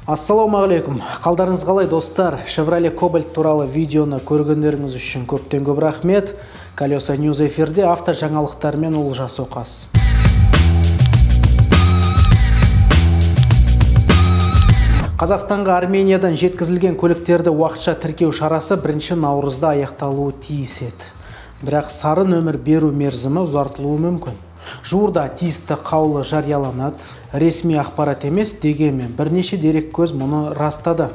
Ассалаумағалейкум. Қалдарыңыз қалай, достар? Chevrolet Cobalt туралы видеоны көргендеріңіз үшін көптен көп рахмет. Колеса News эфирде, авто жаңалықтармен Олжас Оқас. Қазақстанға Армениядан жеткізілген көліктерді уақытша тіркеу шарасы 1 наурызда аяқталуы тиіс еді. Бірақ сары нөмір беру мерзімі ұзартылуы мүмкін. Жуырда тиісті қаулы жарияланады. Ресми ақпарат емес, дегенмен бірнеше дереккөз мұны растады.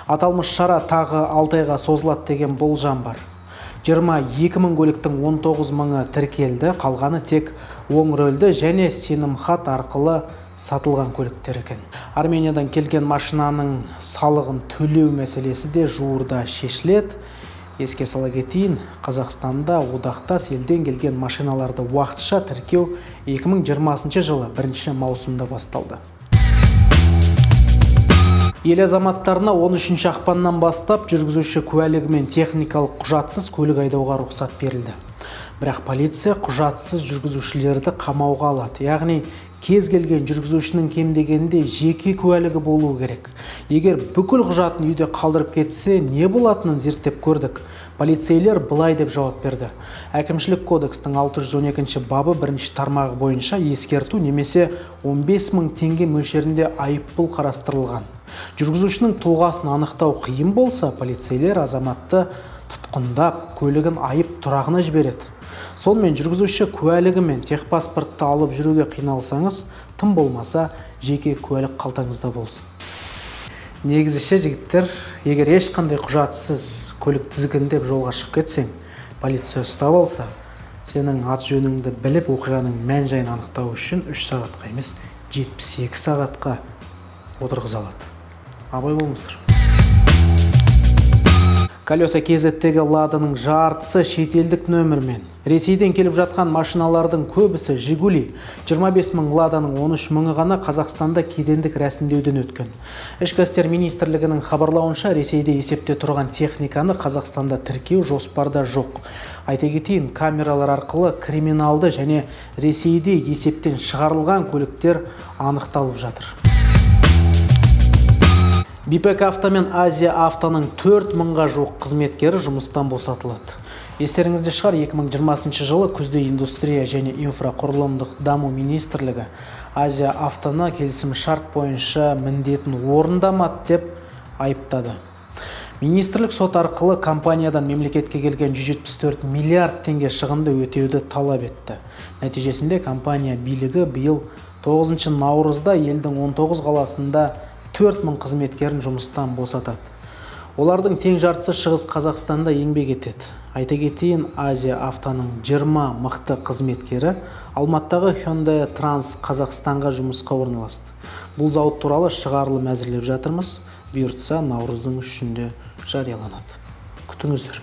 Аталмыш шара тағы 6 айға созылады деген болжам бар. 22 мың көліктің 19 мыңы тіркелді, қалғаны тек оң рөлді және сенімхат арқылы сатылған көліктер екен. Армениядан келген машинаның салығын төлеу мәселесі де жуырда шешіледі. Еске сала кетейін, Қазақстанда одақтас елден келген машиналарды уақытша тіркеу 2020 жылы 1 маусымда басталды. Ел азаматтарына 13 ақпаннан бастап жүргізуші куәлігі мен техникалық құжатсыз көлік айдауға рұқсат берілді. Бірақ полиция құжатсыз жүргізушілерді қамауға алады. Яғни кез келген жүргізушінің кем дегенде жеке куәлігі болуы керек. Егер бүкіл құжатын үйде қалдырып кетсе, не болатынын зерттеп көрдік. Полицейлер былай деп жауап берді. Әкімшілік кодекстің 612 бабы бірінші тармағы бойынша ескерту немесе 15 мың теңге мөлшерінде айыппұл қарастырылған. Жүргізушінің тұлғасын анықтау қиын болса, полицейлер азаматты тұтқындап, көлігін айып тұрағына жібереді. Сонымен, жүргізуші куәлігі мен техпаспортты алып жүруге қиналсаңыз, тым болмаса жеке куәлік қалтаңызда болсын. Негізі ше, жігіттер, егер ешқандай құжатсыз көлік тізгіндеп жолға шығып кетсең, полиция ұстап алса, сенің аты жөніңді біліп, оқиғаның мән жайын анықтау үшін 3 сағатқа емес, 72 сағатқа отырғыза алады. Абай болыңыздар. Колеса KZ-тегі Ладаның жартысы шетелдік нөмірмен. Ресейден келіп жатқан машиналардың көбісі Жигули. 25 мың Ладаның 13 мыңы ғана Қазақстанда кедендік рәсімдеуден өткен. Ішкі істер министрлігінің хабарлауынша, Ресейде есепте тұрған техниканы Қазақстанда тіркеу жоспарда жоқ. Айта кетейін, камералар арқылы криминалды және Ресейде есептен шығарылған көліктер анықталып жатыр. Бипек Авто мен Азия Автоның 4 мыңға жуық қызметкері жұмыстан босатылады. Естеріңізде шығар, 2020 жылы күзде Индустрия және инфрақұрылымдық даму министрлігі Азия Автоны келісім шарт бойынша міндетін орындамады деп айыптады. Министрлік сот арқылы компаниядан мемлекетке келген 174 миллиард теңге шығынды өтеуді талап етті. Нәтижесінде компания билігі биыл 9 наурызда елдің 19 қаласында 4 мың қызметкерін жұмыстан босатады. Олардың тең жартысы Шығыс Қазақстанда еңбек етеді. Айта кетейін, Азия Автоның 20 мықты қызметкері Алматыдағы Hyundai Trans Қазақстанға жұмысқа орналасты. Бұл зауыт туралы шығарылым әзірлеп жатырмыз. Бұйыртса, наурыздың 3-інде жарияланады. Күтіңіздер.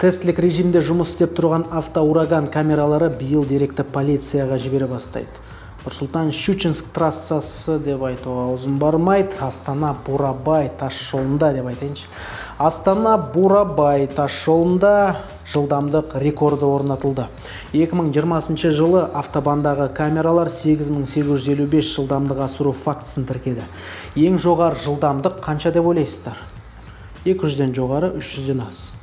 Тестлік режимде жұмыс істеп тұрған автоураган камералары биыл деректі полицияға жібере бастайды. Нұрсұлтан Щучинск трассасы деп айтуға аузым бармайды. Астана Бурабай тас жолында деп айтайыншы. Астана Бурабай тас жолында жылдамдық рекорды орнатылды. 2020 жылы автобандағы камералар 8855 жылдамдық асыру фактісін тіркеді. Ең жоғары жылдамдық қанша деп ойлайсыздар? 200-ден жоғары, 300-ден аз.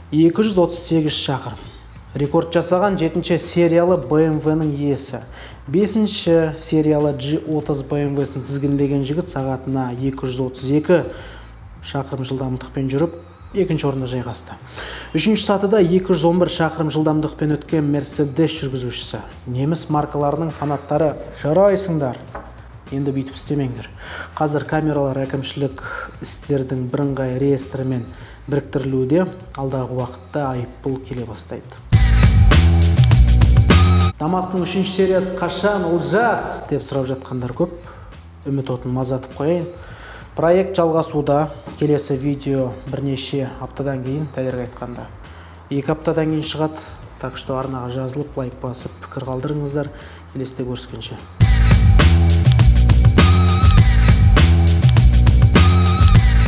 238 шақырым. Рекорд жасаған 7 сериялы BMW-ның иесі. 5 сериялы G30 BMW-сін тізгіндеген жігіт сағатына 232 шақырым жылдамдықпен жүріп, екінші орында жайғасты. Үшінші сатыда 211 шақырым жылдамдықпен өткен Mercedes жүргізушісі. Неміс маркаларының фанаттары, жарайсыңдар. Енді бүйтіп істемеңдер. Қазір камералар әкімшілік істердің бірыңғай реестрімен біріктірілуде. Алдағы уақытта айыппұл келе бастайды. Дамастың үшінші сериясы қашан, Олжас, деп сұрап жатқандар көп. Үміт отын маздатып қояйын. Проект жалғасуда. Келесі видео бірнеше аптадан кейін, дәлірек айтқанда, 2 аптадан кейін шығады. Так что арнаға жазылып, лайк басып, пікір қалдырыңыздар. Келесіде көріскенше.